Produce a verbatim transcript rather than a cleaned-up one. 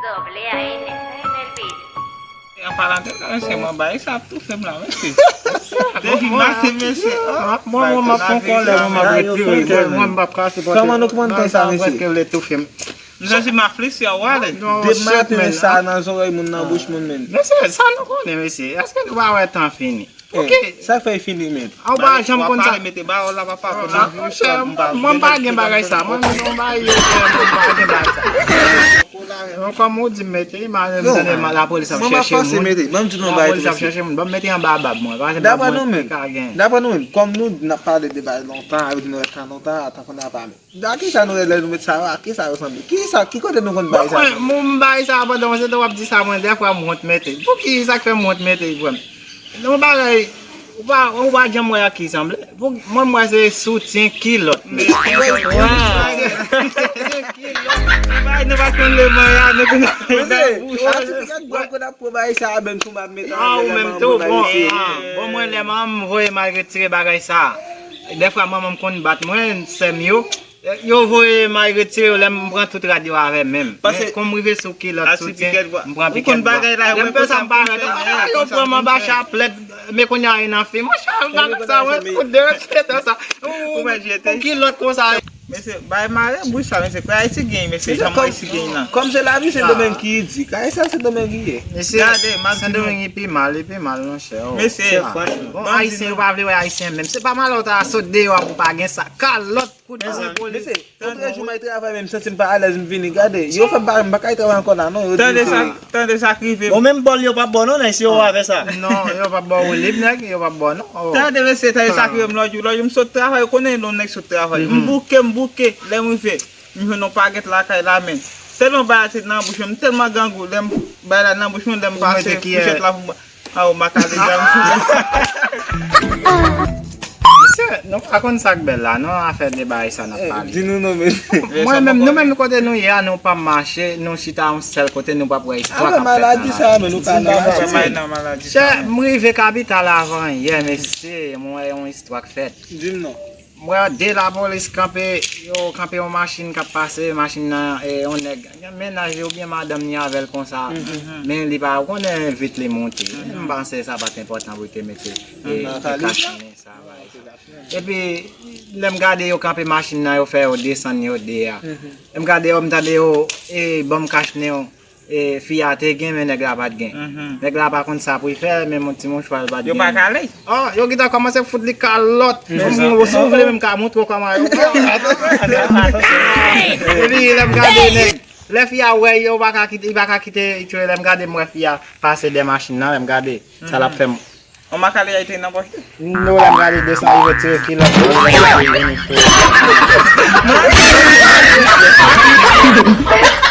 Doble A N N L B. An palan de sa, mesye, mwen bay sa ap toufe m la, mesye. Depi maten, mesye. Mwen, mwen, mwen, m ap pran kòlè, mwen, m ap retire kè mwen, m p ap ka sipòte. Kòman nou konn tan sa, mesye? Prèske vle toufe m. M santi m aflisi a wale. Depi maten sa nan zòrèy moun, nan bouch moun, menm. Mesye, sa nou konnen, mesye. Èske nou pa wè tan fini? Ok. Sa fè fini, menm. An pa janm konn sa. Mete ba w la, papa, konn sa. Monchè, mwen pa gen bagay sa. Mwen, mwen pa gen bagay sa. Mwen, kòm ou di m mete, mwen, mwen, lapolis ap chèche moun. Lapolis ap chèche moun. Ban m mete anba bab mwen. Daprè nou menm, daprè nou menm, kòm nou n ap pale de bagay lontan, yo di nou rete lontan, tankou n ap pale. A kisa nou rele lè nou met sa yo? A kisa yo sanble? Kisa, ki kote nou konn bay sa? Mwen, mwen, m bay sa pandan yon setan w ap di sa, mwen, dèfwa m wont mete. Poukisa k fè m wont mete, frè m? Yon bagay, ou pa, ou pa janm wè ak ki sanble? Pou mwen, m wè se soutyen, kilòt. Men, kilòt. Bay, nou pa konn le mwen ya, nou konn. Mesye, a ti piket bwa konn ap pran bagay sa a, menm tou m ap met an. Ah, ou menm tou, bon, ah, bon, mwen, lè manman m voye m al retire bagay sa a. Dèfwa, manman m konn bat mwen, sè m yo. Yo voye m al retire yo, lè m pran tout rad yo avè men m. Men kòm m rive sou kilòt, soutyen, m pran piket bwa. Lè m fè sa, m parèt, ah, yo pran m anba chaplèt, men kounye a, e nan fim. Monchè, bagay sa, mwen, kout de respè, sa. Yon kilòt konsa. Mesye, bay mare bouch sa, mesye. Kwè Ayiti gen, mesye, janm Ayiti gen nan. Kòm se lavi Sendomeng ki di. Kay sa Sendomeng ki ye. Mesye, Sendomeng li pi mal, li pi mal, monchè. Mesye, bon, Ayisyen, yo pa vle wè Ayisyen menm. Se pa malè w ta sot deyò a pou pa gen sa. Kalòt, kout pwen poli. Mesye, otrejou m al travay, men m santi m pa alèz, m vini. Gade, yo fè m pa, m pa ka al travay ankò la, non. Yo di tande sa, tande sa k rive m. Bon, menm bòl yo p ap ba w non, nèg, si yo wè sa. Non, yo p ap ba w lib, nèg, yo p ap ba w non. Tande, mesye, tande sa k rive m lòt jou. Lòt jou, m sot travay, ou konnen lè yon nèg sot travay. M bouke, m bouke. Lè m rive, m jwenn yon pagèt lakay la, men. Tèlman bagay la te nan bouch mwen, m tèlman grangou, lè m bay la nan bouch mwen, lè m pase fouchèt la pou m, a, ou m pa ka ale dam. Mesye, nou pa konn sa k bèl la, non, afè de bagay sa n ap pale. Di nou non, men. Mwen menm, nou menm kote nou ye a, nou pa mache, nou chita yon sèl kote, nou p ap wè istwa k ap fèt nan la. Afè maladi sa, men nou pa nan mache. Chè, m rive kapital avan yè, mesye, m wè yon istwa k fèt. Di m non. M wè de lapolis kanpe, yo kanpe yon machin k ap pase, machin nan, e, yon nèg, yon mennaj li oubyen madanm li avè l konsa. Men li pa, ou konnen vit li monte. M panse sa pa t enpòtan pou l te mete, e, ti kach nen sa, bagay sa. Epi, lè m gade yo kanpe machin nan, yo fè yo desann yo de a. Lè m gade yo, m tande yo, e, ban m kach nen yo. E, fi a te gen, men nèg la pa t gen. Nèg la pa konn sa pou l fè, menm yon ti mouchwa l pa t gen. Yo pa kale. Oh, yo gentan kòmanse fout li kalòt. Si w vle, m ka montre w kòman yo. Epi, lè m gade nèg, lè fi a wè, yo pa ka kite, li pa ka kite, lè m gade, m wè fi a pase dèyè machin nan, lè m gade, sa l ap fè m. Yon makale a te nan pòch li. Nou la gade desann li retire kilòt li.